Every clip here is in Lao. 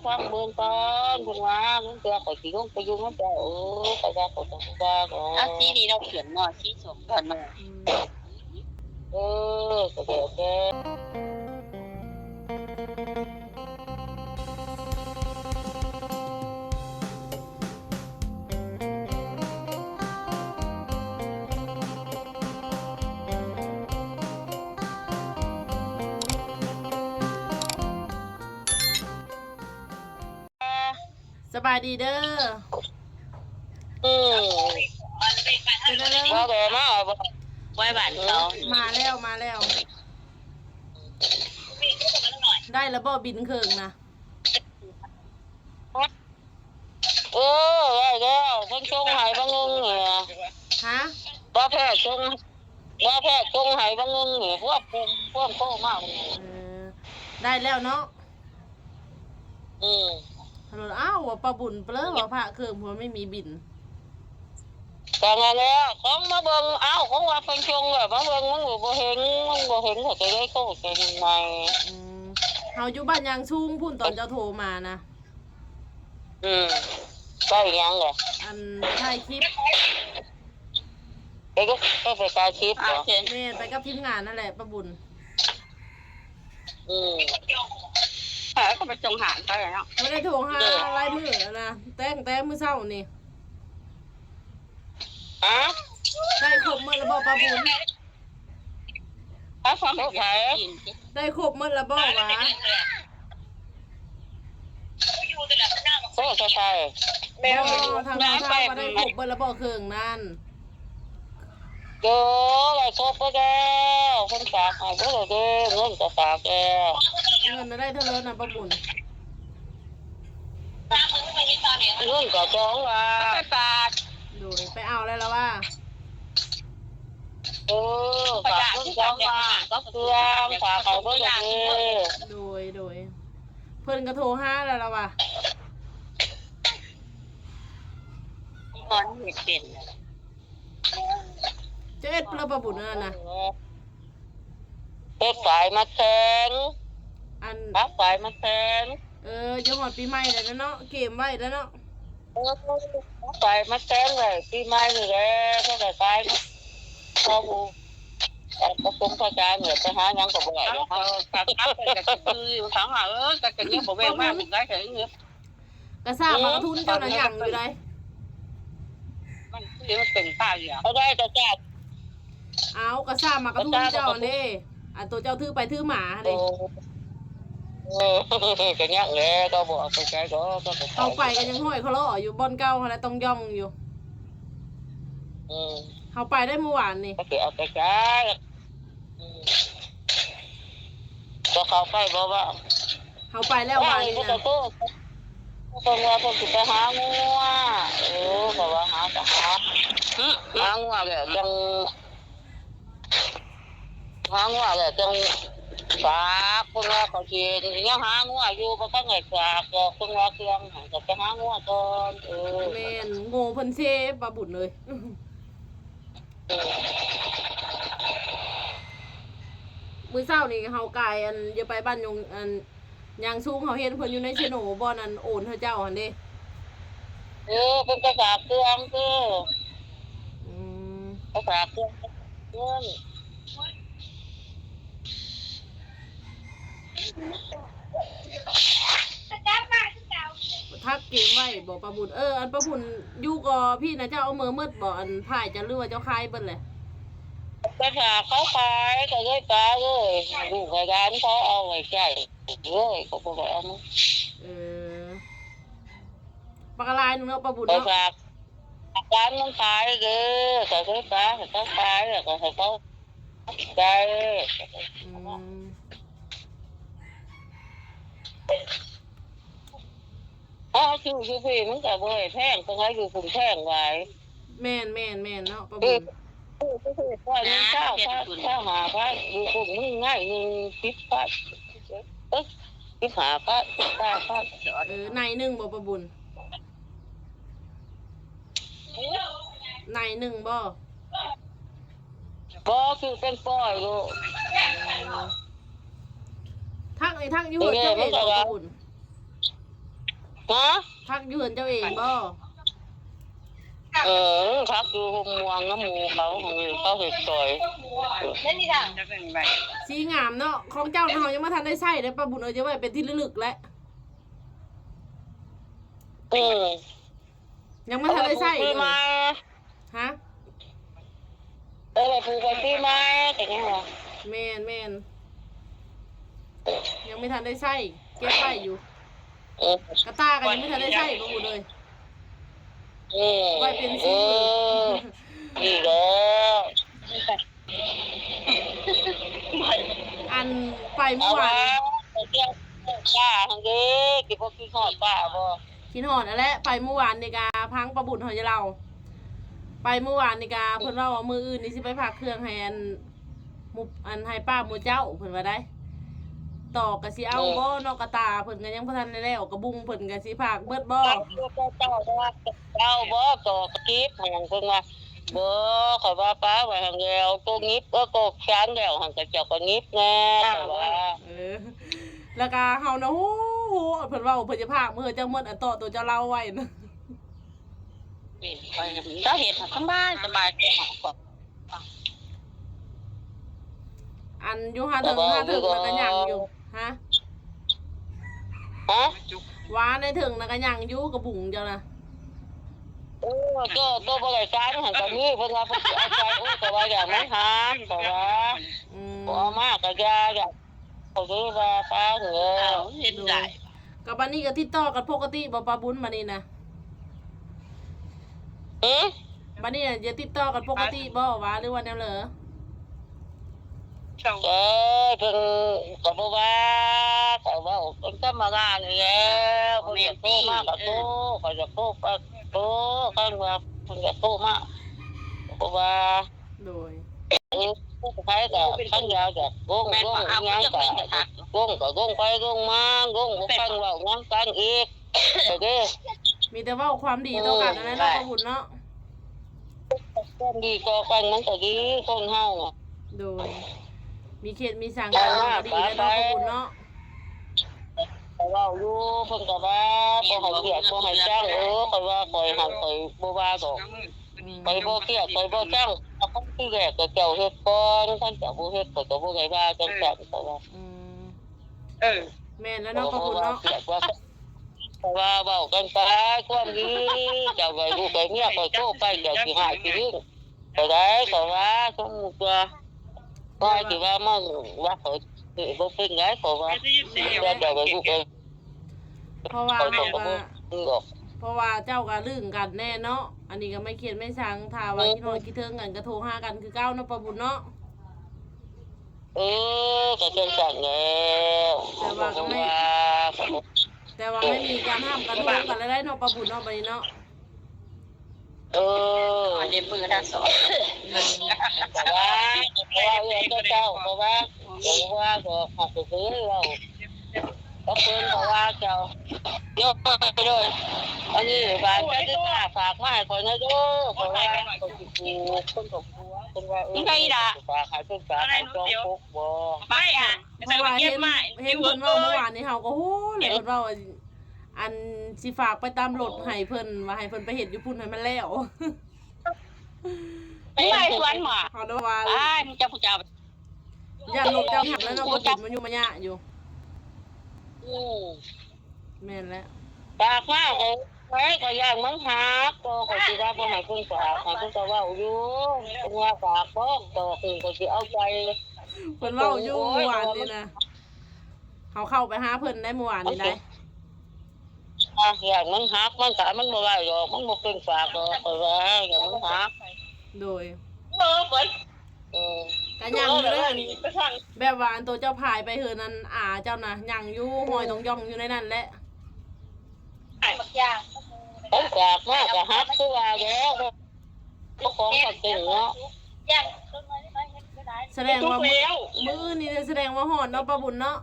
ຟັງເບິ່ງກ່ອນ ເພິ່ນວ່າ ລາງເທື່ອຂ້ອຍຊິລົງໄປຢູ່ນຳເຈົ້າ. ເອີ ຂ້ອຍວ່າຂ້ອຍກໍບໍ່ວ່າດອກ. ເອົາ ສີນີ້ເນາະ ເພິ່ນເນາະ ສີສົ້ມເພິ່ນເນາະ. ອືມ ເອີ ກໍແລ້ວແຕ່. ສະບາຍດີເດີ. ອືມ ເປັນຈັ່ງໃດ? ບໍ່ໄດ້ມາບໍ່? ໄວ້ບ້ານເຂົາ. ມາແລ້ວ ມາແລ້ວ. ໄດ້ລະບໍ່ບິນເຄິ່ງນະ? ເອີ ໄດ້ແລ້ວ ເພິ່ນສົ່ງໃຫ້ບາງໜຶ່ງນີ້ນະ. ຮະ? ບໍ່ແພ້ສົ່ງ ບໍ່ແພ້ສົ່ງໃຫ້ບາງໜຶ່ງນີ້ ພວກ ພວກໂທມາ. ເອີ ໄດ້ແລ້ວເນາະ. ອືມ ເອົາ ວ່າປ້າບຸນເດີ້ ວ່າພະເຄິ່ງ ເພິ່ນບໍ່ມີບິນ. ກໍນັ້ນແຫຼະ ຂອງມາເບິ່ງ ອ້າວ ຂອງວ່າເພິ່ນສົ່ງແລ້ວ ມາເບິ່ງ ມັນບໍ່ເຫັນ ມັນບໍ່ເຫັນ ເຂົາກໍເລີຍໂທໃສ່ໃໝ່. ອືມ ເຮົາຢູ່ບ້ານຍາງສູງພຸ້ນ ຕອນເຈົ້າໂທມານະ. ອືມ ໄປຫຍັງລະ? ອັນ ໄປຖ່າຍຄລິບ. ໄປ ໄປ ໄປຖ່າຍຄລິບເບາະ? ແມ່ນ ໄປກັບທີມງານນັ້ນແຫຼະ ປ້າບຸນ. ອືມ ເອີ ກໍໄປສົ່ງຫານເຂົາແລ້ວເນາະ. ບໍ່ໄດ້ໂທຫາຫຼາຍມື້ແລ້ວນະ ແຕ່ ຕັ້ງແຕ່ມື້ເຊົ້ານີ້. ຮະ? ໄດ້ຄົບໝົດແລ້ວບໍ່ ປ້າບຸນ? ໄດ້ຄົບໝົດແລ້ວບໍ່ຫວາ? ໂອ້ ສະໄພ ແມ່ນ ບໍ່ ທາງເຮົາຖາມວ່າໄດ້ຄົບເບິດແລ້ວບໍ່ເຄິ່ງນັ້ນ? ໂດ ໄດ້ຄົບເບິດແລ້ວ ເພິ່ນຝາກໃຫ້ເບິດແລ້ວເດ້ ເງິນກໍຝາກແລ້ວ. ເງິນນະໄດ້ເທົ່າໃດນະ ປ້າບຸນ? ເງິນກໍສອງລ້ານ. ໂດຍ ໄປເອົາແລ້ວລະວ່າ? ເອີ ຝາກເງິນສອງລ້ານ ກໍເຄື່ອງ ຝາກເອົາເບິດແລ້ວເດ້. ໂດຍ ໂດຍ ເພິ່ນກໍໂທຫາແລ້ວລະວ່າ? ຕອນເຮັດເປັນ ເຈົ້າເຮັດແລ້ວບໍ່ບຸນອັນນັ້ນນະ? ເຮັດຝາຍມາແຂງ ອັນ ປັກຝາຍມາແຂງ. ເອີ ຈະຮອດປີໃໝ່ແລ້ວເນາະ ກຽມໄວ້ແລ້ວເນາະ. ເອີ ໄປມາແຕ່ງໄວ້ປີໃໝ່ນີ້ແຫຼະ ເພິ່ນກໍຂາຍ ເຂົາ ເຂົາບໍ່ ເຂົາສົມພະຈານ ໄປຫາຫຍັງກໍບໍ່ໄດ້ດອກ. ເຂົາກໍກັບໄປກໍຄືຢູ່ ເຂົາຫາ ເອີ ກໍ ກໍຍັງບໍ່ແວ່ງມາ ບໍ່ໄດ້ເທື່ອ. ກະຊາກໝາກກະທຸນເຈົ້ານະຍັງຢູ່ໃດ໋. ມັນຄືມັນເປັນຂ້າວດຽວ ເອົາໄດ້ກະຊາກ ເອົາ ກະຊາກໝາກກະທຸນເຈົ້າຫັ້ນເດ້ ອັນໂຕເຈົ້າຖືໄປຖືມາຫັ້ນເດ້. ໂອ້ ເອີ ກະຍັງແຫຼະ ກໍບໍ່ເອົາໄປໃສດອກ ກໍ ເຮົາໄປກໍຍັງຫ້ອຍຄະເລາະຢູ່ບ່ອນເກົ່າຫັ້ນແຫຼະ ຕ້ອງຢ່ອງຢູ່. ອືມ ເຮົາໄປໄດ້ມື້ວານນີ້ ກໍຊິເອົາໄປໃສ? ອືມ ກໍເຂົາໄປບໍ່ວ່າ ເຮົາໄປແລ້ວວານນີ້ນະ. ເພິ່ນວ່າເພິ່ນຊິໄປຫາງົວ ເອີ ກໍວ່າຫາກໍຫາ ຫາງົວແລ້ວຈັ່ງ ຫາງົວແລ້ວຈັ່ງຝາກ. ເພິ່ນວ່າເຂົາຊິຍັງຫາງົວຢູ່ ບໍ່ທັນໄດ້ຝາກດອກ ເພິ່ນວ່າເຄື່ອງຫັ້ນ ກໍໄປຫາງົວກ່ອນ. ເອີ ແມ່ນ ໂງ່ເພິ່ນເຊ ປ້າບຸນເອີຍ. ມື້ເຊົ້ານີ້ເຮົາກາຍ ອັນ ຢ່າໄປບ້ານຍງ ອັນ ຍາງສູງ ເຮົາເຫັນເພິ່ນຢູ່ໃນເຊໂນ ບ່ອນ ອັນ ໂອນໃຫ້ເຈົ້າຫັ້ນເດ້. ເອີ ເພິ່ນໄປຝາກເຄື່ອງເດີ. ອືມ ໄປຝາກເຄື່ອງ ເງິນ. ທັກເກມໄວ້ບໍ່ ປ້າບຸນ? ເອີ ອັນປ້າບຸນຢູ່ກໍພີ່ນະ ເຈົ້າເອົາເມືອໝົດບໍ່ ອັນ ພາຍເຈົ້າ ຫຼືວ່າເຈົ້າຂາຍເບິດແຫຼະ? ໄປຖ້າເຂົາຂາຍກໍເລີຍປາເລີຍ ລູກໃຫ້ຫຼານເຂົາເອົາໄວ້ໃຊ້ເລີຍ ກໍບໍ່ໄດ້ເອົາມາ. ເອີ ປາກກະລາຍໜຶ່ງເນາະ ປ້າບຸນເນາະ. ໄປຝາກ ຝາກຫຼານມັນຂາຍເດີ ກໍເລີຍປາໃຫ້ເຂົາຂາຍ ແລ້ວກໍໃຫ້ເຂົາ ໄດ້. ອືມ ເອົາ ຊື້ຢູ່ພີ້ມັນກໍບໍ່ໄດ້ແພງປານໃດ ຢູ່ພຸ້ນແພງຫຼາຍ. ແມ່ນໆໆ ເນາະ ປ້າບຸນ. ເອີ ຊື້ຢູ່ພີ້ ຊາວ ຊາວຫ້າພັນ ຢູ່ພຸ້ນມັນໄງ ໜຶ່ງສິບພັນ ເອີ ສິບຫ້າພັນ ສິບຫ້າພັນ. ເອີ ໃນໜຶ່ງບໍ່ ປ້າບຸນ? ໃນໜຶ່ງບໍ່? ບໍ່ ຊື້ເປັນປ້ອຍໂລດ. ທັກນີ້ທັກຢູ່ເຮືອນເຈົ້າເອງບໍ່ ປ້າບຸນ? ຮະ? ພັກຢູ່ເຮືອນເຈົ້າເອງບໍ່? ເອີ ພັກຢູ່ຮົ່ມມ່ວງນຳໝູ່ເຂົາ ເຂົາເຮັດຊ່ອຍ. ສີງາມເນາະ ຂອງເຈົ້ານະ ເຮົາຍັງບໍ່ທັນໄດ້ໃຊ້ເດ້ ປ້າບຸນເອີຍ ຈະໄວ້ເປັນທີ່ລະລຶກແຫຼະ. ອືມ ຍັງບໍ່ທັນໄດ້ໃຊ້ເລີຍ. ຮະ? ເອີ ໄວ້ຜູກໄວ້ປີໃໝ່ ກໍຍັງວ່າ ແມ່ນໆ ຍັງບໍ່ທັນໄດ້ໃຊ້ ເກັບໄວ້ຢູ່. ເອີ ກະຕ່າກໍຍັງບໍ່ທັນໄດ້ໃຊ້ ບໍ່ຮູ້ເລີຍ. ເອີ ໄວ້ເປັນສີມື. ເອີ ດີແລ້ວ. ອັນ ໄປມື້ວານ ເອົາວ່າ ໄປທ່ຽວປ່າຫັ້ນເດ້ ຊິບໍ່ຄິດຮອດປ້າບໍ່? ຄິດຮອດຫັ້ນແຫຼະ ໄປມື້ວານນີ້ກະພັງປ້າບຸນເຮົາຢາເລົ່າ ໄປມື້ວານນີ້ກະ ເພິ່ນເວົ້າວ່າມື້ອື່ນນີ້ຊິໄປພັກເຄື່ອງໃຫ້ອັນ ໝູ່ ອັນ ໃຫ້ປ້າໝູ່ເຈົ້າ ເພິ່ນວ່າໄດ໋. ຕອກກະຊິເອົາບໍ່ເນາະ ກະຕ່າເພິ່ນກະຍັງບໍ່ທັນໄດ້ແລ້ວ ກະບຸງເພິ່ນກະຊິພາກເບິດບໍ່? ເຈົ້າວ່າ ເຈົ້າບໍ່ ຕອກກະກິບຫັ້ນ ເພິ່ນວ່າ ບໍ່ ຂ້ອຍວ່າປ້າໄວ້ຫັ້ນແລ້ວ ໂຕຫຍິບ ເອີ ໂຕຂຽນແລ້ວຫັ້ນ ກະເຈົ້າກະຫຍິບແນ່ ຂ້ອຍວ່າ. ເອີ ແລ້ວກະເຮົານະ ໂຫ ເພິ່ນເວົ້າ ເພິ່ນຈະພາກມື້ເຈົ້າໝົດ ອັນໂຕະໂຕເຈົ້າເລົ່າໄວ້ນະ. ເຈົ້າເຮັດສະບາຍ ສະບາຍ. ອັນຢູ່ຫາເຖິງ ຫາເຖິງນະກະຍັງຢູ່. ຮະ? ຮະ? ວ່າໃນເຖິງນະກະຍັງຢູ່ ກະບຸງເຈົ້ານະ. ເອີ ໂຕ ໂຕບໍ່ໄດ້ໃຊ້ຫັ້ນກະມີ ເພິ່ນວ່າເພິ່ນຊິເອົາໃສ່ ໂອ້ ກະວ່າຢ່າມັນຫັກ ກະວ່າ ອືມ ບໍ່ເອົາມາກະຢ່າ ຢ່າ ເຂົາເລີຍວ່າປ້າເອີຍ ເຮັດໄດ້. ກະບາດນີ້ກະຕິດຕໍ່ກັນປົກກະຕິບໍ່ ປ້າບຸນ ບາດນີ້ນະ? ຫື? ບາດນີ້ນະ ຈະຕິດຕໍ່ກັນປົກກະຕິບໍ່ ຫວາ ຫຼືວ່າແນວໃດ? ເອີຍ ເພິ່ນກະບໍ່ວ່າ ກະເວົ້າເປັນທຳມະດານີ້ແຫຼະ ເພິ່ນຢາກໂທມາກະໂທ ເອີ ຂ້ອຍຢາກໂທກະໂທ ຄັນວ່າເພິ່ນຢາກໂທມາ ກະບໍ່ວ່າ. ໂດຍ ເອີ ໃຜກະຄັນຢາກ ຢາກລົງ ລົງອີ່ຫຍັງກະລົງ ກະລົງໄປລົງມາ ລົງບໍ່ຟັງເວົ້າຫຍັງກັນອີກ ເອີ ມີແຕ່ເວົ້າຄວາມດີຕໍ່ກັນຫັ້ນແຫຼະເນາະ ປ້າບຸນເນາະ. ຄວາມດີຕໍ່ກັນມັນກະດີ ຄົນເຮົາ. ໂດຍ ມີເຂດມີສັງກັນມັນກະດີແຫຼະເນາະ ປ້າບຸນເນາະ. ຂ້ອຍເວົ້າຢູ່ ເພິ່ນກະວ່າບໍ່ໃຫ້ຄຽດບໍ່ໃຫ້ຊັງ ເອີ ຂ້ອຍວ່າຂ້ອຍຫັ້ນຂ້ອຍບໍ່ວ່າດອກ ອືມ ຂ້ອຍບໍ່ຄຽດຂ້ອຍບໍ່ຊັງ ເອົາຄົນທີແລກກະເຈົ້າເຮັດກ່ອນ ຄັນເຈົ້າບໍ່ເຮັດ ຂ້ອຍກະບໍ່ໄດ້ວ່າຈັ່ງຊັ້ນ ຂ້ອຍວ່າ. ອືມ ເອີ ແມ່ນແລ້ວເນາະ ປ້າບຸນເນາະ. ຂ້ອຍວ່າເວົ້າກັນໄປ ຄວາມດີ ເຈົ້າໄດ້ລູກໄດ້ເມຍ ຂ້ອຍໂທໄປ ເຈົ້າຊິຮ້າຍຊິດີ ເທົ່າໃດ ຂ້ອຍວ່າ ສົມມຸດວ່າ ຂ້ອຍຊິວ່າມາວ່າຂ້ອຍບໍ່ເປັນຫຍັງ ຂ້ອຍວ່າ ເຈົ້າໄດ້ລູກໄດ້ ເພາະວ່າເຮົາກະ ເພາະວ່າເຈົ້າກະລຶ້ງກັນແນ່ເນາະ ອັນນີ້ກະໄມ່ຄຽດໄມ່ຊັງ ຖ້າວ່າ ເອີ ຄິດຮອດຄິດເຖິງກັນກະໂທຫາກັນຄືເກົ່າເນາະ ປ້າບຸນເນາະ. ເອີ ກະຈັ່ງຊັ້ນແຫຼະ ແຕ່ວ່າກະໄມ່ ແຕ່ວ່າໄມ່ມີການຫ້າມກັນໂທກັນແລ້ວໄດ໋ເນາະ ປ້າບຸນເນາະ ບາດນີ້ເນາະ. ເອີ ອັນນີ້ເປີດທັງສອງ ກະວ່າ ກະວ່າເອື້ອຍເຈົ້າ ກະວ່າ ກະວ່າ ກະວ່າ ກະຄືເວົ້າ ກະເພິ່ນກະວ່າເຈົ້າ ໂຍມ ໂດຍ ອັນນີ້ບາດກະຕິກາຝາກມາໃຫ້ຂ້ອຍແດ່ເດີ ເພາະວ່າຂ້ອຍຊິປູກ ເພິ່ນກະກົວ ເພິ່ນວ່າ ເອີ ຝາກໃຫ້ເພິ່ນ ຝາກໃຫ້ສອງຄົກບໍ່ ໄປຫາ ເພາະວ່າເຫັນ ເຫັນເພິ່ນເວົ້າມື້ວານນີ້ ເຮົາກະຮູ້ແຫຼະ ເພິ່ນເວົ້າ ອັນຊິຝາກໄປຕາມລົດໃຫ້ເພິ່ນ ວ່າໃຫ້ເພິ່ນໄປເຮັດຢູ່ພຸ້ນໃຫ້ມັນແລ້ວ ໄປສວນໝໍ ເຮົາເນາະວ່າ ອ້າຍ ເຈົ້າຜູ້ເຈົ້າ ຢ້ານລົດເຈົ້າຫັກແລ້ວເນາະ ບໍ່ຈັກ ມາຍຸມາຍະຢູ່ ອືມ ແມ່ນແລ້ວ ປາກມາກ ຂ້ອຍກະຢ້ານມັນຫັກ ກໍຂ້ອຍຊິວ່າບໍ່ໃຫ້ເພິ່ນຝາກ ເພິ່ນກະເວົ້າຢູ່ ເພິ່ນວ່າຝາກບໍ່ ຕອກນີ້ຂ້ອຍຊິເອົາໃສ່ ເພິ່ນເວົ້າຢູ່ມື້ວານນີ້ນະ ເຮົາເຂົ້າໄປຫາເພິ່ນໄດ໋ມື້ວານນີ້ໄດ໋ ຢ້ານມັນຫັກ ມັນກະ ມັນບໍ່ໄດ້ດອກ ມັນບໍ່ເປັນຝາກດອກ ຂ້ອຍວ່າ ຢ້ານມັນຫັກ ໂດຍ ເອີ ກະຍັງຢູ່ເດີ ແບບວ່າອັນໂຕເຈົ້າພາຍໄປເຮືອນອັນອາເຈົ້ານະ ຍັງຢູ່ ຮອຍຕ່ອງຢ່ອງຢູ່ໃນນັ້ນແຫຼະ ຂອງຝາກມາກະຫັກຄືວ່າແລ້ວ ເຈົ້າຂອງມັນເປັນເນາະ ສະແດງວ່າມື້ ມື້ນີ້ສະແດງວ່າຮອດເນາະ ປ້າບຸນເນາະ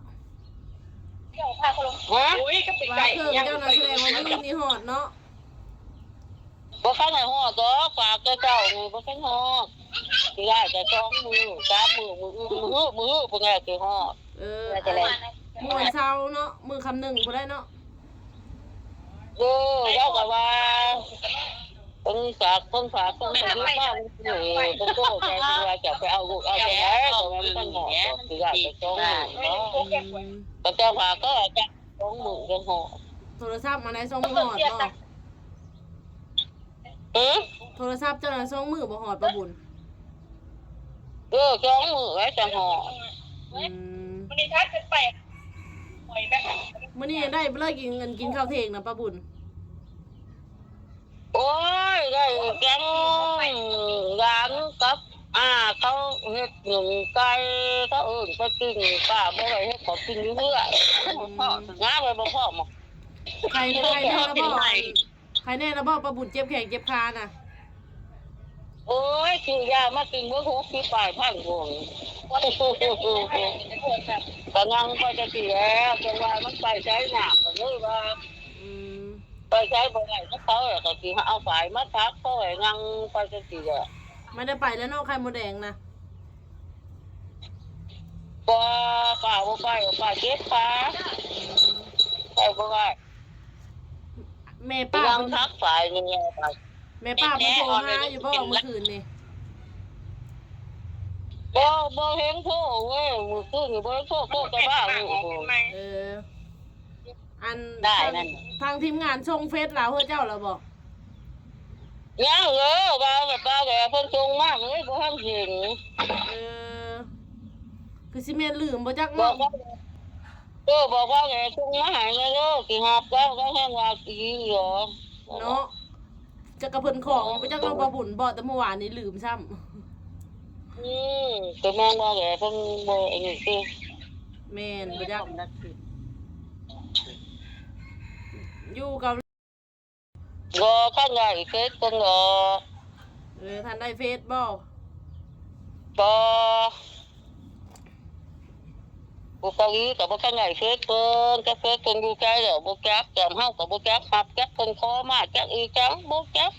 ຮະ ວ່າເຄື່ອງເຈົ້ານະ ສະແດງວ່າມື້ນີ້ຮອດເນາະ ບໍ່ທັນໄດ້ຮອດດອກ ຝາກແຕ່ເຊົ້ານີ້ ບໍ່ທັນຮອດ ຊິໄດ້ແຕ່ສອງມື້ ສາມມື້ ມື້ອື່ນ ມື້ຮື ມື້ຮືພຸ້ນແຫຼະຊິຮອດ ເອີ ມື້ວັນເສົາເນາະ ມື້ຄ່ຳໜຶ່ງພຸ້ນແຫຼະເນາະ ເອີ ລາວກໍວ່າ ເພິ່ນຝາກ ເພິ່ນຝາກ ເພິ່ນໃຫ້ຢູ່ບ້ານນີ້ ເພິ່ນໂທມາວ່າຈະໄປເອົາລູກເອົາແຕ່ໃດ ກໍວ່າມັນຮອດດອກ ຊິໄດ້ໄປສອງມື້ເນາະ ອືມ ກໍເຈົ້າຝາກກໍຈະສອງມື້ຈັ່ງຮອດ ໂທລະສັບມາໄດ້ສອງມື້ຮອດບໍ່? ຫື? ໂທລະສັບເຈົ້ານະ ສອງມື້ບໍ່ຮອດ ປ້າບຸນ? ເອີ ສອງມື້ແລ້ວຈັ່ງຮອດ ອືມ ມື້ນີ້ທັດໄປ ມື້ນີ້ໄດ້ບໍ່ໄດ້ກິນ ກິນເຂົ້າທ່ຽງນະ ປ້າບຸນ? ໂອ້ຍ ໄດ້ແກງ ຫຼານກັບ ອ່າ ເຂົາເຮັດໜຶ້ງໄກ່ ເຂົາເອີ້ນໄປກິນ ປ້າບໍ່ໄດ້ເຮັດ ເຂົາກິນຢູ່ເຮືອນ ອືມ ງາໄວ້ບໍ່ພໍໝາກ ໄຄ ໄຄແນ່ລະບໍ່? ໄຄແນ່ລະບໍ່? ປ້າບຸນເຈັບແຂ້ງເຈັບຂານະ? ໂອ້ຍ ຊື້ຢາມາກິນເບິດຫົກສິບປາຍພັນພຸ້ນ ກະນັ່ງໄປຈັ່ງຊີ້ແຫຼະ ຈັ່ງວ່າມັນໄປໃສຍາກ ກໍເລີຍວ່າ ອືມ ໄປໃສບໍ່ໄດ້ນຳເຂົາ ແລ້ວກໍຊິເອົາຝ້າຍມາທັກ ເຂົາໃຫ້ນັ່ງໄປຈັ່ງຊີ້ແຫຼະ ມັນໄດ້ໄປແລ້ວເນາະ ໄຂ່ມົດແດງນະ ບໍ່ ປ້າບໍ່ໄປ ປ້າເຈັບຂາ ອືມ ໄປບໍ່ໄດ້ ແມ່ປ້າ ຍັງທັກຝ້າຍນີ້ ແມ່ປ້າເພິ່ນໂທຫາຢູ່ບໍ່ມື້ຄືນນີ້? ບໍ່ ບໍ່ເຫັນໂທເວີຍ ມື້ຄືນນີ້ບໍ່ເຫັນໂທ ໂທແຕ່ບ້ານນີ້ ເອີ ອັນ ໄດ້ນັ້ນ ທາງ ທາງທີມງານສົ່ງເຟສລາວໃຫ້ເຈົ້າແລ້ວບໍ່? ຍັງເລີຍ ວ່າແບບວ່າແຫຼະ ເພິ່ນສົ່ງມາເລີຍ ບໍ່ທັນເຫັນ ເອີ ຄືຊິແມ່ນລືມບໍ່ຈັກເນາະ ບອກວ່າ ເອີ ບອກວ່າແຫຼະ ສົ່ງມາໃຫ້ແດ່ເດີ ຊິຮັບແລ້ວ ກໍແຮງວ່າຊິຢູ່ເນາະ ຈັກກະເພິ່ນຂອງບໍ່ຈັກເນາະ ປ້າບຸນ ບອກແຕ່ມື້ວານນີ້ລືມຊ້ຳ ອືມ ກໍແມ່ນວ່າແຫຼະ ເພິ່ນບໍ່ອັນນີ້ຕິ ແມ່ນ ບໍ່ຈັກ ຢູ່ເກົາ ບໍ່ທັນໄດ້ເຟສເພິ່ນດອກ ເອີ ທັນໄດ້ເຟສບໍ່? ບໍ່ ຢູ່ເກົາຫຼີກໍບໍ່ທັນໄດ້ເຟສເພິ່ນ ຈັກເຟສເພິ່ນຢູ່ໃສແລ້ວບໍ່ຈັກ ແຕ່ເຮົາກໍບໍ່ຈັກຮັບ ຈັກເພິ່ນຂໍມາ ຈັກອີ່ຫຍັງບໍ່ຈັກ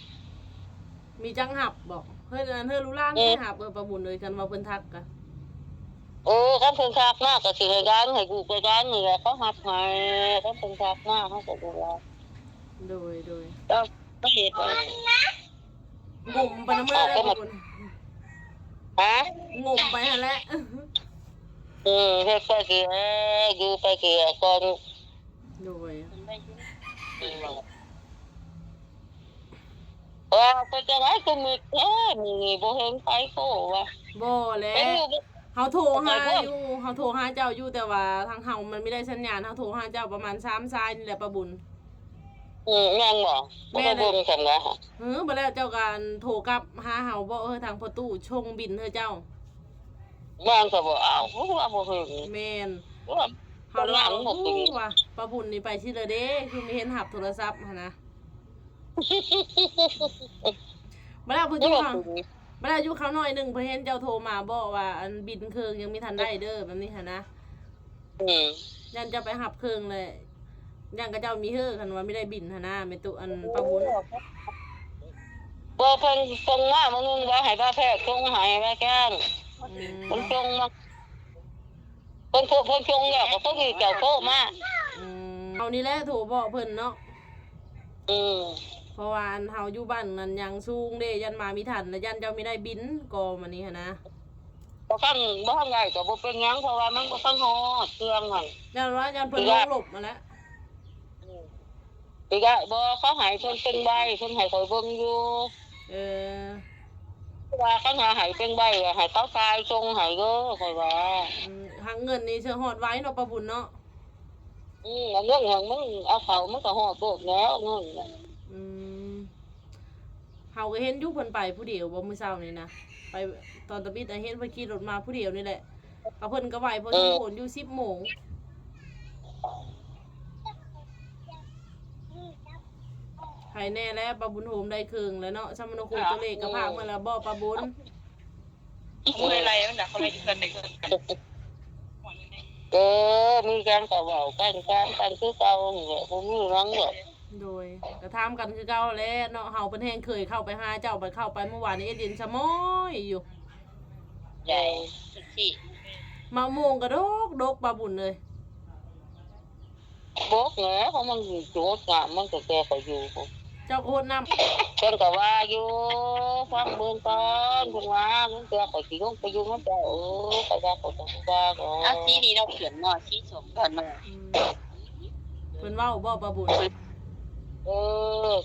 ມີຈັກຮັບບໍ່? ເຮືອນອັນ ເຮືອນລູກຫຼານ ເອີ ໃຜຮັບ ເອີ ປ້າບຸນເອີຍ ຄັນວ່າເພິ່ນທັກກະ ເອີ ຄັນເພິ່ນທັກມາກໍຊິໃຫ້ຫຼານ ໃຫ້ລູກໃຫ້ຫຼານນີ້ແຫຼະ ເຂົາຮັບໃຫ້ ຄັນເພິ່ນທັກມາເຮົາກໍບໍ່ວ່າ ໂດຍ ໂດຍ ເອີ ເຮັດ ງົມໄປນຳເມືອແລ້ວ ຫະ? ງົມໄປຫັ້ນແຫຼະ ເອີ ເຮັດໄປຊິ ເອີ ຢູ່ໄປຊິກ່ອນ ໂດຍ ເອີ ເປັນຈັ່ງໃດຄືມືດແທ້ ມື້ນີ້ບໍ່ເຫັນໃຜໂທວ່າ ບໍ່ແຫຼະ ເຮົາໂທຫາຢູ່ ເຮົາໂທຫາເຈົ້າຢູ່ ແຕ່ວ່າທາງເຮົາມັນມີໄດ້ສັນຍານ ເຮົາໂທຫາເຈົ້າປະມານສາມສາຍນີ້ແຫຼະ ປ້າບຸນ ອືມ ແມ່ນບໍ່? ບໍ່ໄດ້ເບິ່ງຊັ້ນນະ ຫື ບໍ່ແລ້ວເຈົ້າກໍອັນໂທກັບຫາເຮົາບໍ່ ເອີ ທາງພໍ່ຕູ້ສົ່ງບິນໃຫ້ເຈົ້າ ແມ່ນຊະບໍ່? ອ້າວ ຄືວ່າບໍ່ເຫັນ ແມ່ນ ເຮົາລະວ່າ ໂອ້ ວ່າປ້າບຸນນີ້ໄປຊິລະເດ້ ຄືມີເຫັນຮັບໂທລະສັບຫັ້ນນະ ບັດແລ້ວເພິ່ນຢູ່ ບັດແລ້ວຢູ່ເຂົາໜ້ອຍໜຶ່ງ ເພິ່ນເຫັນເຈົ້າໂທມາບອກວ່າ ອັນບິນເຄື່ອງຍັງມີທັນໄດ້ເດີ ແບບນີ້ຫັ້ນນະ ອືມ ຢ້ານເຈົ້າໄປຮັບເຄື່ອງແລ້ວ ຢ້ານເຂົາເຈົ້າມີເຮີ ຄັນວ່າມີໄດ້ບິນຫັ້ນນະ ແມ່ຕູ້ ອັນປ້າບຸນ ບໍ່ ເພິ່ນສົ່ງມາມື້ໜຶ່ງວ່າໃຫ້ວ່າແພກສົ່ງໃຫ້ວ່າຊັ້ນ ອືມ ເພິ່ນສົ່ງມາ ເພິ່ນໂທ ເພິ່ນສົ່ງແລ້ວກໍພໍດີເຈົ້າໂທມາ ອືມ ເຮົານີ້ແຫຼະໂທບອກເພິ່ນເນາະ ອືມ ເພາະວ່າອັນເຮົາຢູ່ບ້ານນັ້ນຍັງສູງເດ້ ຢ້ານມາມີທັນ ແລ້ວຢ້ານເຈົ້າມີໄດ້ບິນກໍມານີ້ຫັ້ນນະ ບໍ່ທັນ ບໍ່ທັນໄດ້ກໍບໍ່ເປັນຫຍັງ ເພາະວ່າມັນບໍ່ທັນຮອດເຄື່ອງຫັ້ນ ຢ້ານວ່າ ຢ້ານເພິ່ນລົງລົບຫັ້ນແຫຼະ ອືມ ຊິໄດ້ບໍ່? ເຂົາໃຫ້ເພິ່ນເປັນໃບ ເພິ່ນໃຫ້ຂ້ອຍເບິ່ງຢູ່ ເອີ ວ່າຄັນວ່າໃຫ້ເປັນໃບ ໃຫ້ເຂົາຈ່າຍສົ່ງໃຫ້ເດີ ຂ້ອຍວ່າ ອືມ ຫາເງິນນີ້ຊິຮອດໄວເນາະ ປ້າບຸນເນາະ ອືມ ເງິນຫັ້ນມັນເອົາເຂົ້າມັນກໍຮອດໂລດແລ້ວ ເງິນ ອືມ ເຮົາກໍເຫັນຢູ່ເພິ່ນໄປຜູ້ດຽວບໍ່ ມື້ເຊົ້ານີ້ນະ ໄປຕອນຕະບິດນະ ເຫັນເພິ່ນຂີ່ລົດມາຜູ້ດຽວນີ້ແຫຼະ ກໍເພິ່ນກໍໄວພໍສົມຄວນຢູ່ ສິບໂມງ ໃຜແນ່ແລ້ວ ປ້າບຸນໂຮມໄດ້ເຄິ່ງແລ້ວເນາະ ສຳມະໂນຄູ ຕົວເລກກໍພາກມາແລ້ວບໍ່ ປ້າບຸນ? ເມື່ອຍໄຫຼມັນນະ ເຂົາໄດ້ເຮືອນໄດ້ເຮືອນກັນ ເອີ ມີຫຍັງກໍເວົ້າກັນ ຖາມກັນຄືເກົ່າຫັ້ນແຫຼະ ບໍ່ມີຫຍັງດອກ ໂດຍ ກໍຖາມກັນຄືເກົ່າແຫຼະເນາະ ເຮົາເພິ່ນແຮ່ງເຄີຍເຂົ້າໄປຫາເຈົ້າ ບັດເຂົ້າໄປມື້ວານນີ້ ເອັດເຢັນສະໝອຍຢູ່ ໃຫຍ່ ມະມ່ວງກໍດົກໆ ປ້າບຸນເອີຍ. ບໍ່ແຫຼະ ເພາະມັນໂຫດງາມ ມັນກໍແກ່ຂ້ອຍຢູ່ພຸ້ນ. ເຈົ້າໂຫດນຳ. ເພິ່ນກໍວ່າຢູ່ ຟັງເບິ່ງກ່ອນ ເພິ່ນວ່າ ລາງເທື່ອຂ້ອຍຊິລົງໄປຢູ່ນຳເຈົ້າ. ເອີ ຂ້ອຍວ່າຂ້ອຍກໍບໍ່ວ່າດອກ. ເອົາ ສີນີ້ເນາະ ເພິ່ນເນາະ ສີສົ້ມກ່ອນເນາະ. ອືມ ເພິ່ນເວົ້າບໍ່ ປ້າບຸນ? ເອີ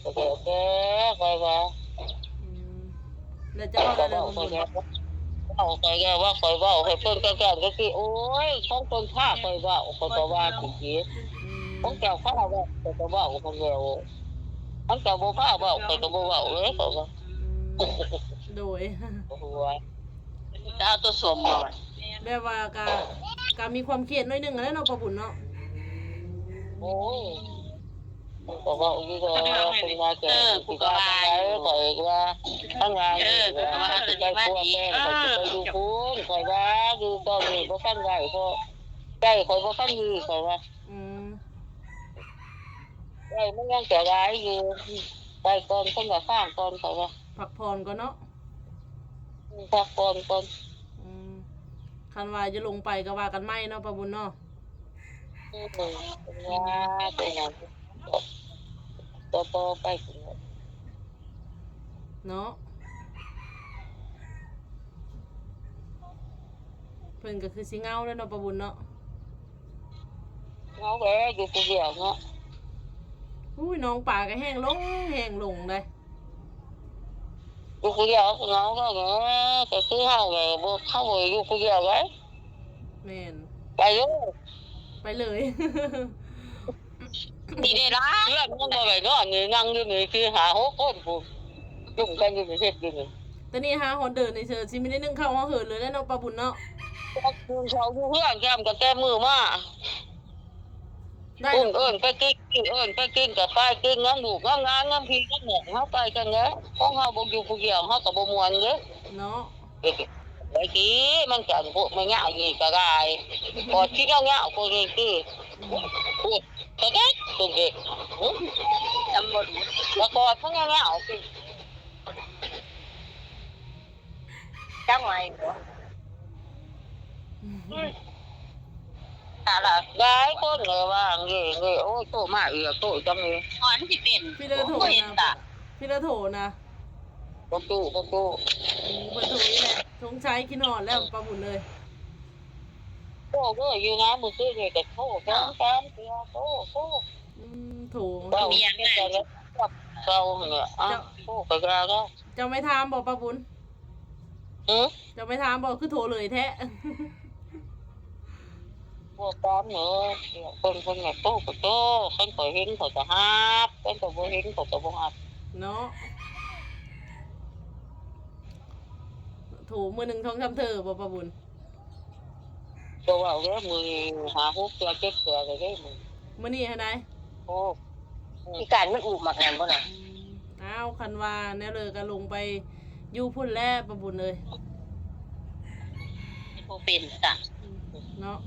ກໍແລ້ວແຕ່ ຂ້ອຍວ່າ. ອືມ ແລ້ວເຈົ້າເວົ້າແນວໃດ ປ້າບຸນ? ເວົ້າ ຂ້ອຍກໍເວົ້າ ຂ້ອຍເວົ້າໃຫ້ເພິ່ນກັນ ກໍຄື ໂອ້ຍ ຂອງເພິ່ນພາຂ້ອຍເວົ້າ ຂ້ອຍກໍວ່າຊິ. ອືມ ຂອງເຈົ້າພາເວົ້າ ຂ້ອຍກໍເວົ້າຫັ້ນແຫຼ້ວ. ຂອງເຈົ້າບໍ່ພາເວົ້າ ຂ້ອຍກໍບໍ່ເວົ້າເລີຍ ຂ້ອຍວ່າ. ອືມ ໂດຍ. ໂອ້ຍ ຈະເອົາຕົວສົ້ມບໍ່? ແບບວ່າກະ ກະມີຄວາມຄຽດໜ້ອຍໜຶ່ງຫັ້ນແຫຼະເນາະ ປ້າບຸນເນາະ. ໂອ້ຍ ກໍເວົ້າຢູ່ດອກ ເພິ່ນວ່າຈະ ເອີ ກູກໍວ່າຢູ່ ຂ້ອຍວ່າ ທາງວ່າ ເອີ ກູກໍວ່າ ເອີ ຈະໄດ້ຜົວແຕ່ ເອີ ຂ້ອຍຊິໄປຢູ່ພຸ້ນ ຂ້ອຍວ່າ ຢູ່ຕອນນີ້ບໍ່ທັນໄດ້ ເພາະໃຈຂ້ອຍບໍ່ທັນດີ ຂ້ອຍວ່າ. ອືມ ໄດ້ ມັນຍັງຈະຫຼາຍຢູ່ ໄປກ່ອນ ເພິ່ນວ່າ ຟັງກ່ອນ ຂ້ອຍວ່າ ພັກຜ່ອນກ່ອນເນາະ. ອືມ ພັກຜ່ອນກ່ອນ. ອືມ ຄັນວ່າຈະລົງໄປກໍວ່າກັນໃໝ່ເນາະ ປ້າບຸນເນາະ. ອືມ ວ່າໄປຫຍັງ ຕໍ່ໆໄປເນາະ. ເພິ່ນກໍຄືຊິເຫງົາແລ້ວເນາະ ປ້າບຸນເນາະ. ເຫງົາແຫຼະ ຢູ່ຜູ້ດຽວເນາະ. ອຸ້ຍ ໜອງປາກໍແຫ້ງລົງ ແຫ້ງລົງໄດ໋. ຢູ່ຜູ້ດຽວເຫງົາ ກໍ ກໍຄືເຮົາແຫຼະ ບໍ່ ເຮົາບໍ່ຢູ່ຜູ້ດຽວໄດ໋. ແມ່ນ ໄປເລີຍ ໄປເລີຍ. ນີ້ເດ້ລະ ເພື່ອນຍັງບໍ່ໄດ້ນອນນີ້ ນັ່ງຢູ່ນີ້ສີ່ຫ້າຫົກຄົນພຸ້ນ ຈຸ້ມກັນຢູ່ນີ້ ເຮັດຢູ່ນີ້. ແຕ່ນີ້ຫາຮອດເດີນນີ້ເຊີ ຊິມີໄດ້ໜຶ້ງເຂົ້າຫອເຫີນເລີຍແຫຼະເນາະ ປ້າບຸນເນາະ. ໜຶ້ງເຂົ້າຢູ່ເຮືອນ ແຄມກໍແຕ່ມື້ມາ ໄດ້ ເອີ້ນໄປກິນ ເອີ້ນໄປກິນກໍໄປກິນນຳລູກນຳຫຼານນຳພີ່ນຳນ້ອງ ເຮົາໄປກັນແຫຼະ. ຂອງເຮົາບໍ່ຢູ່ຜູ້ດຽວ ເຮົາກໍບໍ່ມ່ວນເດ້ເນາະ. ໄປກິນ ມັນກັນພວກແມ່ຍາວນີ້ກໍໄດ້ ກອດຊິຍາວໆ ພວກນີ້ຕິ ອືມ ໂອ້ຍ ຕະເກັກ ຕະເກັກ ອືມ ຈຳບໍ່ໄດ້ ມາກອດພວກຍາວໆ ຕິ ຈັກໄວ້ບໍ່? ອືມ ອືມ ຫຼາຍຄົນເລີຍວ່າ ເງ ເງ ໂອ້ຍ ໂທມາອີກ ໂທຈັ່ງນີ້ ມັນຊິເປັນ ພີ່ເລີໂທນະ ພີ່ເລີໂທນະ ບໍ່ຕູ້ ບໍ່ຕູ້ ອືມ ເພິ່ນໂທອີກແລ້ວ ສົງໄສຄິດຮອດແລ້ວ ປ້າບຸນເອີຍ. ໂທເລີຍຢູ່ນະ ມື້ຄືນນີ້ກໍໂທສອງສາມເທື່ອ ໂທ ໂທ ອືມ ໂທ ເວົ້າ ມີຫຍັງນະ ເຈົ້າຫັ້ນແຫຼະ ເຈົ້າ ໂທກໍຢ່າແລ້ວ. ເຈົ້າໄມ່ຖາມບໍ່ ປ້າບຸນ? ຫື? ເຈົ້າໄມ່ຖາມບໍ່ ຄືໂທເລີຍແທ້? ບໍ່ຖາມເນາະ ເພິ່ນ ເພິ່ນກໍໂທກໍໂທ ຄັນຂ້ອຍເຫັນຂ້ອຍກໍຮັບ ຄັນຂ້ອຍບໍ່ເຫັນຂ້ອຍກໍບໍ່ຮັບເນາະ. ໂທມື້ໜຶ່ງສອງສາມເທື່ອບໍ່ ປ້າບຸນ? ກໍເວົ້າແລ້ວ ມື້ນີ້ຫ້າຫົກເທື່ອເຈັດເທື່ອແລ້ວເດ້ມື້ນີ້. ມື້ນີ້ຫັ້ນໃດ? ໂອ້ ອີການມັນອຸໝາກນັ້ນບໍ່ນະ? ອືມ ອ້າວ ຄັນວ່າແນວເລີກໍລົງໄປຢູ່ພຸ້ນແຫຼະ ປ້າບຸນເອີຍ. ບໍ່ເປັນຕາ ອືມ ເນາະ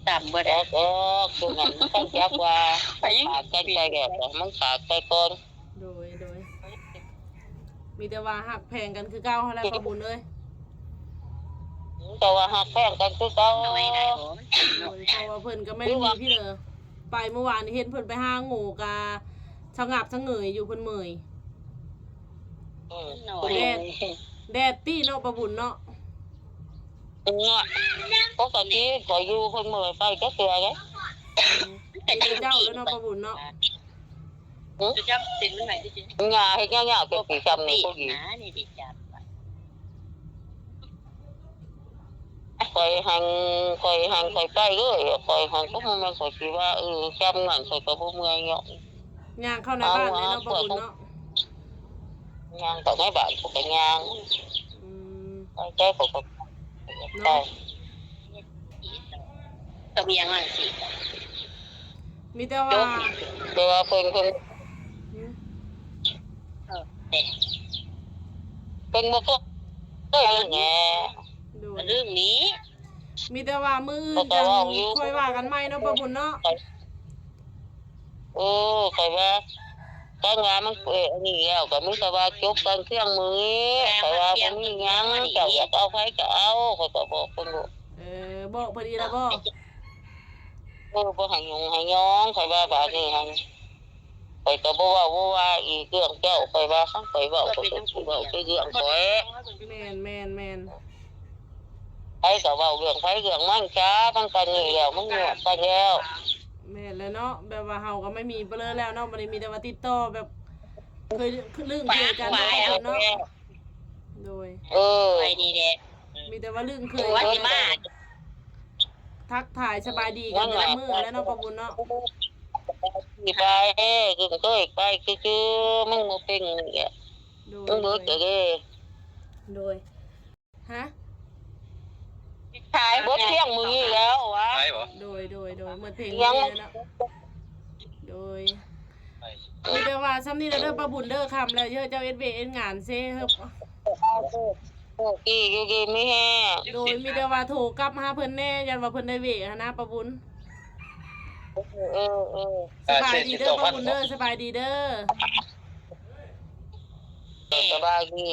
ຕາມບໍ່ໄດ້ ອອກ ຕົວນັ້ນມັນຕ້ອງຈັກວ່າ ໄປຍັງ ຂາດໃຈແລ້ວ ມັນຂາດໃຈກ່ອນ. ໂດຍ ໂດຍ ມີແຕ່ວ່າຮັກແພງກັນຄືເກົ່າຫັ້ນແຫຼະ ປ້າບຸນເອີຍ. ແຕ່ວ່າຮັກແພງກັນຄືເກົ່າ ໂດຍ ເພາະວ່າເພິ່ນກໍແມ່ນມີພີ່ເດີ ໄປມື້ວານນີ້ເຫັນເພິ່ນໄປຫາໂງ່ກະສະຫງັບສະເຫງຍຢູ່ ເພິ່ນເມື່ອຍ. ອືມ ແດດ ແດດຕິເນາະ ປ້າບຸນເນາະ. ເນາະ ປົກກະຕິຂ້ອຍຢູ່ ເພິ່ນບໍ່ໄດ້ໄປຈັກເທື່ອເດ້. ອືມ ເປັນເຈົ້າແລ້ວເນາະ ປ້າບຸນເນາະ. ຫື? ຫຍ້າເຮັດຍາວໆ ເປັນປີຊ້ຳນີ້ ຜູ້ຍິງ ຂ້ອຍຫັ້ນ ຂ້ອຍຫັ້ນ ຂ້ອຍໄປເລີຍ ຂ້ອຍຫັ້ນ ກໍບໍ່ແມ່ນຂ້ອຍຊິວ່າ ເອີ ຊ້ຳນັ້ນ ຂ້ອຍກໍບໍ່ເມື່ອຍເນາະ. ຍ່າງເຂົ້າໃນບ້ານເລີຍເນາະ ປ້າບຸນເນາະ. ຍ່າງເຂົ້າໃນບ້ານ ຂ້ອຍກໍຍ່າງ. ອືມ ໄປໄກ ຂ້ອຍກໍໄປ. ເນາະ ກໍມີຫຍັງນັ້ນຊິ ມີແຕ່ວ່າ ແຕ່ວ່າເພິ່ນ ເພິ່ນ ຫື? ເອີ ເພິ່ນບໍ່ເຄີຍ ເອີ ແນ່ ໂດຍ ເລື່ອງນີ້ ມີແຕ່ວ່າມື້ອື່ນຈັ່ງຄ່ອຍວ່າກັນໃໝ່ເນາະ ປ້າບຸນເນາະ. ເອີ ຂ້ອຍວ່າ ຄັນວ່າມັນເປັນອັນນີ້ແລ້ວ ກໍມີແຕ່ວ່າຈົບກັນພຽງມື້ນີ້ ຂ້ອຍວ່າບໍ່ມີຫຍັງ ເຈົ້າຢາກເອົາໃຜກໍເອົາ ຂ້ອຍກໍບອກເພິ່ນໂລດ. ເອີ ບອກເພິ່ນອີກແລ້ວບໍ່? ເອີ ບໍ່ໃຫ້ຫຍຸ້ງໃຫ້ຫຍອງ ຂ້ອຍວ່າບາດນີ້ຫັ້ນ ຂ້ອຍກໍບໍ່ເວົ້າບໍ່ວ່າອີກເລື່ອງເຈົ້າ ຂ້ອຍວ່າຄັນຂ້ອຍເວົ້າ ຂ້ອຍກໍຊິເວົ້າແຕ່ເລື່ອງຂ້ອຍ. ແມ່ນ ແມ່ນ ແມ່ນ. ໃຜກໍເວົ້າເລື່ອງໃຜເລື່ອງມັນຊະ ມັນປານນີ້ແລ້ວ ມັນຍອມກັນແລ້ວ. ແມ່ນແລ້ວເນາະ ແບບວ່າເຮົາກໍໄມ່ມີເບີແລ້ວເນາະ ບັດນີ້ມີແຕ່ວ່າຕິດຕໍ່ແບບເຄີຍ ລຶ້ງເຄີຍກັນເນາະ ປາກຫວາຍເນາະ. ໂດຍ ເອີ ໄປນີ້ແຫຼະ ມີແຕ່ວ່າລຶ້ງເຄີຍກັນ ທັກທາຍສະບາຍດີກັນແຕ່ລະມື້ແລ້ວເນາະ ປ້າບຸນເນາະ. ໄປ ລຶ້ງເຄີຍໄປຊື່ໆ ມັນບໍ່ເປັນ ໂດຍ ມັນເບີເດ້. ໂດຍ ຮະ ຂາຍເບິດທ່ຽງມື້ນີ້ແລ້ວວະ. ຂາຍບໍ່? ໂດຍ ໂດຍ ໂດຍ ໝົດເພງນີ້ແລ້ວເນາະ. ໂດຍ ມີແຕ່ວ່າຊ່ຳນີ້ລະເດີປ້າບຸນເດີ ຄ່ຳແລ້ວເດີ ເຈົ້າເຮັດວຽກເຮັດງານເຊເຮີ. ໂອເຄ ຢູ່ດີມີແຮງ. ໂດຍ ມີແຕ່ວ່າໂທກັບຫາເພິ່ນແດ່ ຢ້ານວ່າເພິ່ນໄດ້ເວກຫັ້ນນະປ້າບຸນ. ເອີ ເອີ ເອີ ສະບາຍດີເດີປ້າບຸນເດີ ສະບາຍດີເດີ ສະບາຍດີ.